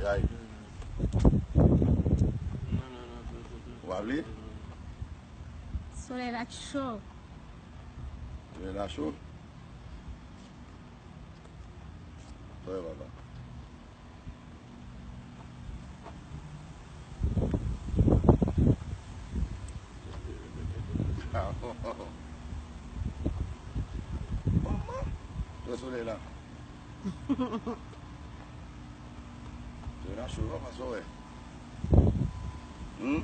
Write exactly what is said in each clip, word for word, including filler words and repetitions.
Ay. Ou pa vle? Solèy la cho. Solèy la cho? Wè, papa. Manman! Wè solèy la. Solèy la cho, papa, sa w wè. Hmm?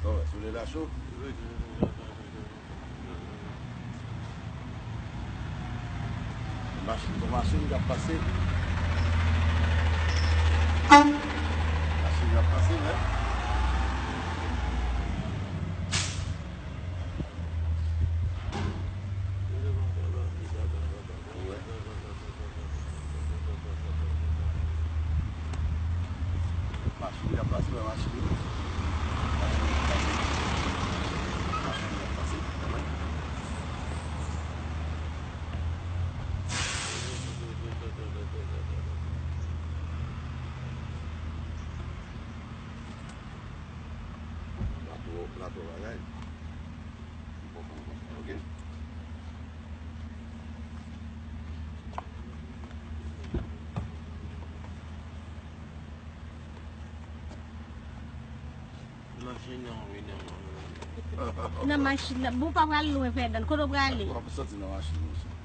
Sa w wè, solèy la cho. Machin, gon machin k ap pase. Machin k ap pase, men. Ou wè. Machin ki ap pase, wè, machin yo. Machin ki ap pase. Machin ki ap pase, wè. La twò, la twò bagay. Ok. Machin nan, wi, nan, nan, nan. Nan machin nan. Bon, w pa pral lwen, Fèdan. Kote w prale? W ap soti nan machin, mesye.